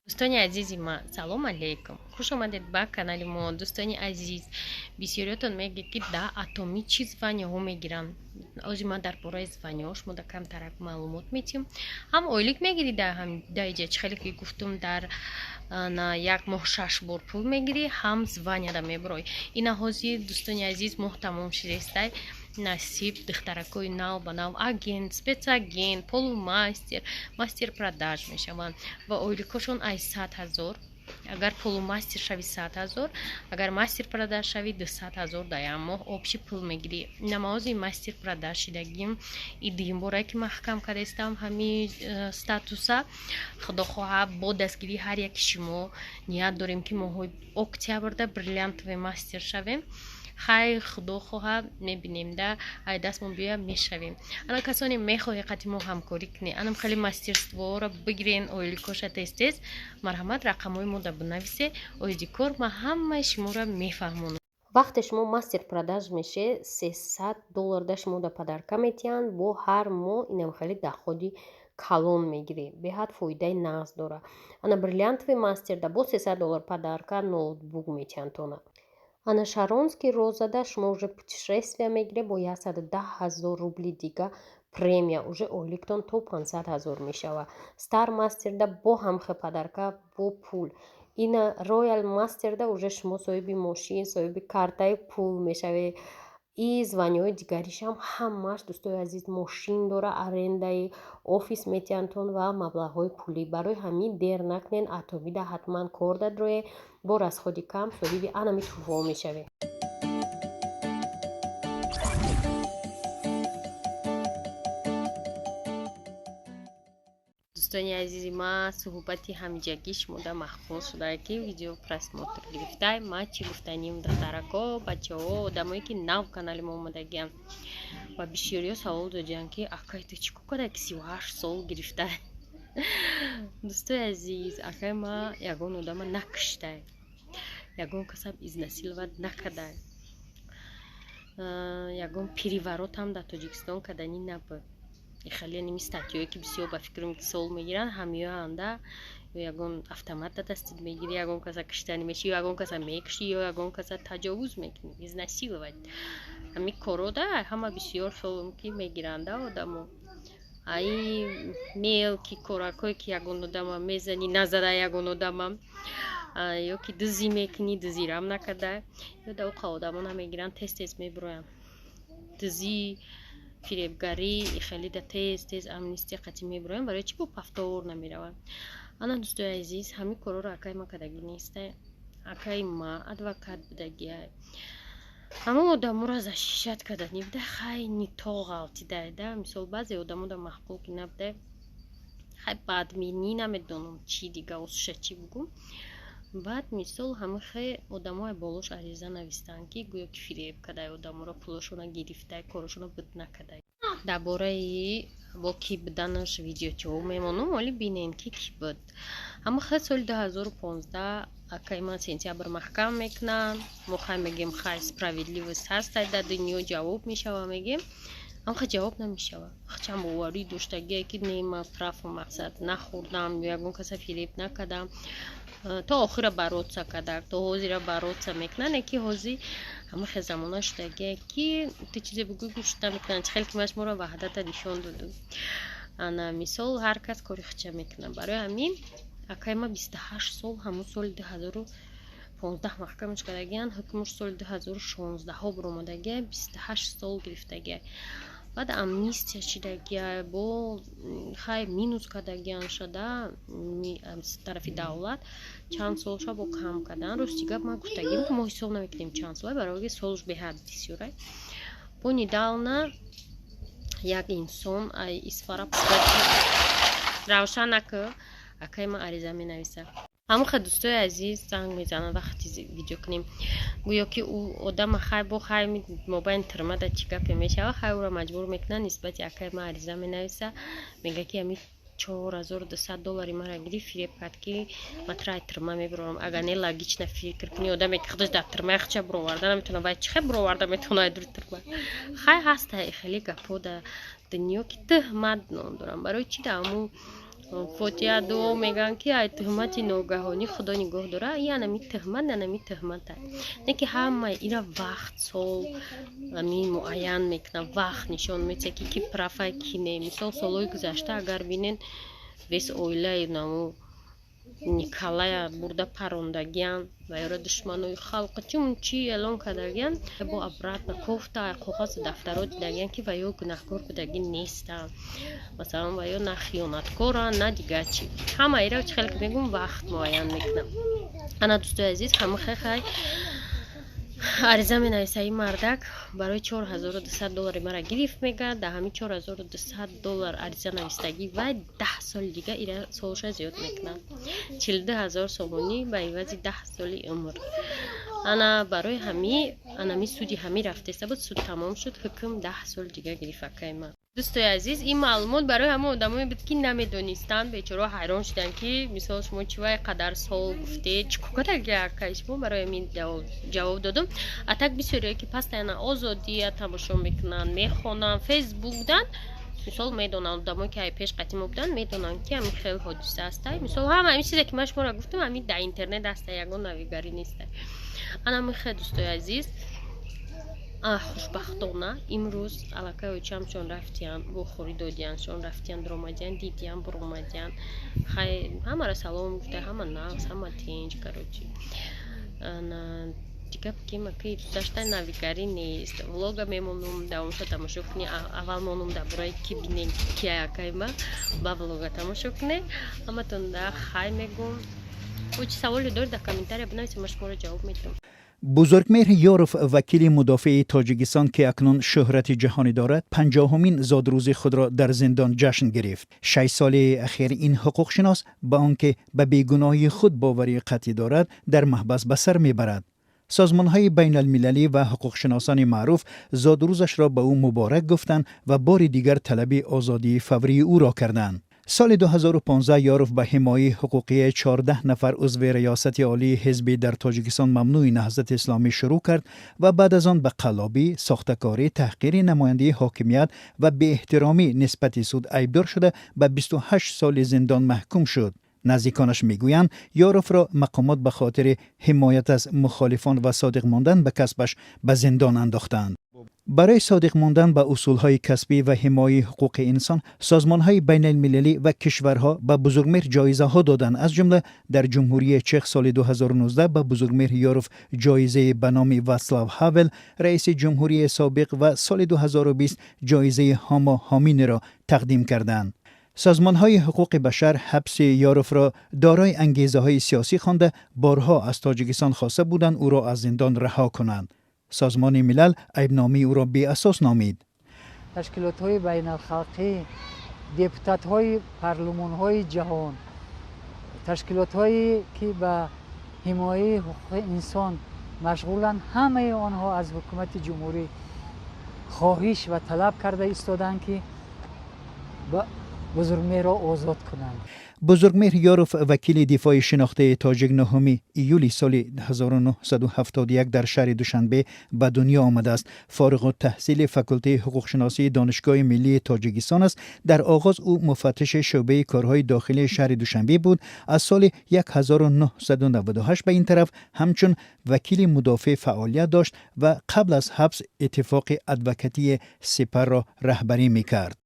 Дӯстони азизи ман, салом алейкум, хуш омадед ба канали мо. Дӯстони азиз, бисёриётон мегӯед, ки да Атоми чӣ званияҳо мегиранд. Ози ман дар бораи званияҳо шумо да камтарак маълумот метиҳам. Ҳам ойлик мегирӣ да иҷа, чӣ хеле ки гуфтум, дар на як моҳ шаш бор пул мегирӣ, ҳам званияда мебурой. Ина ҳозир, дӯстони азиз, моҳ тамом шидестай, насиб духтаракҳои нав ба нав агент, спецагент, полумастер, мастер продаж мешаванд ва ойликҳошон ай 100 000. Агар полумастер шави, 100 000, агар мастер продаж шави, 200 000 дар як моҳ общий пул мегирӣ. Намози мастер продаж шидагим и дуюм борае ки маҳкам кардастам ҳами статуса. Худо хоҳа, бо дастгирии ҳар яки шумо ният дорем, ки моҳои октябрда бриллиантовый мастер шавем. Хай, худо хоҳа, мебинем, да ай дастмон биёя, мешавем. Ана касоне мехоҳе қати мо ҳамкорӣ кунед, анам хеле мастерстворо бигирен, ойликоша тез тез, марҳамат, рақамҳои мо да бинависе. Оиди кор ман ҳамаи шуморо мефаҳмонам. Вақте шумо мастер продаж меше, 300 доллар да шумо да подарка метиҳанд. Бо ҳар моҳ инам хеле доходи калон мегирӣ, беҳад фоидаи нағз дорад. Ана бриллиантовый мастер да бо 300 доллар подарка, ноутбук метиҳанд тона. Ана шаронский розада шумо уже путешествия мегиред бо 110 000 рубли дига премия, уже ойликтон то 500 000 мешавад. Стар мастерда бо ҳамхе подарка, бо пул. Ина роял мастерда уже шумо соҳиби мошин, соҳиби картаи пул мешавед. И званияҳои дигаришам ҳамааш, дӯстои азиз, мошин дора, арендаи офис метиҳандтон ва маблағҳои пулӣ. Барои ҳамин дер накунед, Атомида ҳатман кор дадроед, бо расходи кам соҳиби анами туҳфаҳо мешавед. Дӯстони азизи ман, суҳбати ҳамиҷагӣ шумода маъқул шуда, ки видео просмотр гирифтай. Ман чӣ гуфтаним, духтарако, бачаҳо, одамое ки нав канали мо омадагиам ва бисёриҳо савол додианд, ки акай, ту чӣ кор карда, ки 38 сол гирифтай? Дӯстои азиз, акай ма ягон одама накуштай, ягон касам изнасиловать накардай, ягон переворотам дар Тоҷикистон карданӣ набуд. Хеле ними статьёе ки бисёр ба фикрам ки сол мегиранд, ҳамиёанда ё ягон автомат да дастит мегирӣ, ягон каса киштанӣ мешӣ, ё ягон каса мекушӣ, ё ягон каса таҷовуз мекунӣ, изнасиловать. Ҳами корода ҳама бисёр сол ки мегиранда одамо. Аи мелкий коракое ки ягон одама мезанӣ, назада ягон одама, ё ки дузӣ мекунӣ, дузирам накарда, ё да оқа одамо намегиранд, тез тез мебуроянд. Дузӣ, фиребгарӣ хеле да тез тез амнистия қатӣ мебуроям. Барои чӣ бо повтор намераванд? Ана, дӯстои азиз, ҳамин корҳоро акай ма кардагӣ нестай. Акаи ма адвокат будагиай, ҳамон одаморо защищать кардани буда. Хай, нито ғалтидай да, мисол, баъзе одамо да маъқул ки набудай. Хай, баъдминӣ намедонам, чӣ дига осуша чӣ бугум. Баъд, мисол, ҳамихе одамои болош ариза навистанд, ки гӯё ки фиреб кардай одаморо, пулошона гирифтай, корошона буд накардай. Дар бораи бо кӣ буданаш видеочаҳо мемонам, оли бинен, ки кӣ буд. Ҳамихе соли 2015 акаи ман сентябр маҳкам мекунанд. Мо хай мегем, хай, справедливость ҳастай дар дунё, ҷавоб мешава мегем. Амха ҷавоб намешава. Чанд боварӣ доштагие, ки не, ман прав, мақсад нахӯрдам ё ягон каса фиреб накардам. То охира бороться кардак, то ҳозира бороться мекунанд. Ки ҳозир ҳамахе замона шудагие, ки ту чизе бугӯй, гӯш намекунанд. Чӣ хеле ки ман шуморо ваҳдата нишон додум. Ана, мисол, ҳар кас кори худша мекунад. Барои ҳамин акаи ма 28 сол, ҳамун соли 2015 маҳкамаш кардагиянд, ҳукмаш соли 2016ҳо буромадагия, 28 сол гирифтагия. Баъд амнистия шидагия, бо хай минус кардагиян шуда тарафи давлат, чанд солша бо кам кардан. Рости гап, ман гуфтагим, мо ҳисоб намекунем чанд сола, барои солш беҳад бисёрай. Бо недавно як инсон ай Исфара равшан нака акаи ман ариза менависа. Ҳамаха, дӯстои азиз, занг мезанад вақти видео кунем, гӯё ки ӯ одама. Хай, бо хай, мобайни тирмада чӣ гапе мешава. Хай, ӯро маҷбур мекунад, нисбати акаи ман ариза менависа, мега, ки ами 4200 доллари мара гирифт, фиреб кард, ки ма тра тирма мебурорам. Агар не логично фикр кунӣ, одаме ки худаш дар тирмаи худша буроварда наметавона, вай чӣ хел буроварда метавонад дури тирма? Хай, ҳаста хеле гапҳо дар дунё, ки туҳмат ном дорам. Барои чӣ дар ҳамун Фотиҳа, дуо мегӯянд, ки ай туҳмати ногаҳонӣ Худо нигоҳ дора. И анами туҳмат, анами туҳмата не, ки ҳамаи ира вақт, сол ами муайян мекунад, вақт нишон медиҳад, ки ки прав ай, ки не. Мисол, солҳои гузашта агар бинен, весь оилаи наму Николая бурда парондагиян ва ёро душманои халқ чун чи эълон кардагиян, бо обратно кофта, коғазу дафтаро дидагиян, ки ва ё гунаҳкор будагӣ нестанд. Масалан, ва ё на хиёнаткоранд, на дигар чи. Ҳама ира, чӣ хеле ки мегӯм, вақт муайян мекунад. Ана, дӯстои азиз, ҳама хай ариза менависа. Ин мардак барои 4200 доллари мара гирифт, мега. Дар ҳамин 4200 доллар ариза навистагӣ вай 10 соли дига ира солша зиёд мекунад. 42 000 сомонӣ ба ивази 10 соли умр. Ана барои ҳами анами суди ҳами рафтеста буд. Суд тамом шуд, ҳукм 10 соли дига гирифт акаи ман. Дӯстои азиз, ин маълумот барои ҳама одамое буд, ки намедонистанд. Бечораҳо ҳайрон шуданд, ки мисол, шумо чӣ вай қадар сол гуфтед, чӣ кадаги акаи шумо. Барои ҳамин ҷавоб додум. А так бисёриое, ки постоянно Озодия тамошо мекунанд, мехонанд, Фейсбук дан, мисол, медонанд. Одамое, ки ай пеш қатӣ мо буданд, медонанд, ки ҳамин хел ҳодиса аста. Мисол, ҳама ҳамин чизе, ки ман шуморо гуфтам, ҳамин дар интернет аста, ягон навигарӣ неста. Ана михе, дӯстои азиз, хушбахтона имрӯз аллакай очамшон рафтиян, вохӯрӣ додияншон, рафтиян, дуромадиян, дидиян, буромадиян. Хай, ҳамаро салом гуфта, ҳама нағз, ҳама тинҷ. Короче, дига ки гузашта навигарӣ нест. Влога мемонум, давомша тамошо кунӣ. Аввал монум, дар бораи ки бинен, ки акайма ба влога тамошо кунед. Ҳаматон да хай мегум. Чӣ саволе доред, дар комментария бинависед, ман шуморо ҷавоб медиҳам. Бузургмеҳр Ёров, вакили мудофеи Тоҷикистон, ки акнун шӯҳрати ҷаҳонӣ дорад, 50-ҳумин зодрӯзи худро дар зиндон ҷашн гирифт. 6 соли ахир ин ҳуқуқшинос ба он ки ба бегуноҳии худ боварии қатъӣ дорад, дар маҳбас ба сар мебарад. Созмонҳои байналмилалӣ ва ҳуқуқшиносони маъруф зодрӯзашро ба ӯ муборак гуфтанд ва бори дигар талаби озодии фаврии ӯро карданд. Соли 2015 Ёров ба ҳимояи ҳуқуқии 14 нафар узви Риёсати олии ҳизби дар Тоҷикистон мамнӯи Наҳзати Исломӣ шурӯъ кард ва баъд аз он ба қаллобӣ, сохтакорӣ, таҳқири намояндаи ҳокимият ва беэҳтиромӣ нисбати суд айбдор шуда, ба 28 соли зиндон маҳкум шуд. Наздиконаш мегӯянд, Ёровро мақомот ба хотири ҳимоят аз мухолифон ва содиқ мондан ба касбаш ба зиндон андохтанд. Барои содиқ мондан ба усулҳои касбӣ ва ҳимояи ҳуқуқи инсон созмонҳои байналмилалӣ ва кишварҳо ба Бузургмеҳр ҷоизаҳо доданд. Аз ҷумла дар Ҷумҳурии Чех соли 2019 ба Бузургмеҳр Ёров ҷоизаи ба номи Ватслав Ҳавел, раиси ҷумҳурии собиқ, ва соли 2020 ҷоизаи Ҳомо Ҳоминиро тақдим карданд. Созмонҳои ҳуқуқи башар ҳабси Ёровро дорои ангезаҳои сиёсӣ хонда, борҳо аз Тоҷикистон хоста буданд, ӯро аз зиндон раҳо кунанд. Созмони Милал айбномии ӯро беасос номид. Ташкилотҳои байналхалқӣ, депутатҳои парлумонҳои ҷаҳон, ташкилотҳое, ки ба ҳимояи ҳуқуқи инсон машғуланд, ҳамаи онҳо аз ҳукумати ҷумҳурӣ хоҳиш ва талаб карда истоданд, ки Бузургмеҳрро озод кунанд. Бузургмеҳр Ёров, вакили дифои шинохтаи тоҷик, 9 июли соли 1971 дар шаҳри Душанбе ба дунё омадааст. Фориғу таҳсили факултаи ҳуқуқшиносии Донишгоҳи миллии Тоҷикистон аст. Дар оғоз ӯ муфаттиши шӯъбаи корҳои дохилии шаҳри Душанбе буд. Аз соли 1998 ба ин тараф ҳамчун вакили мудофеъ фаъолият дошт ва қабл аз ҳабс Иттифоқи адвокатии Сипарро раҳбарӣ мекард.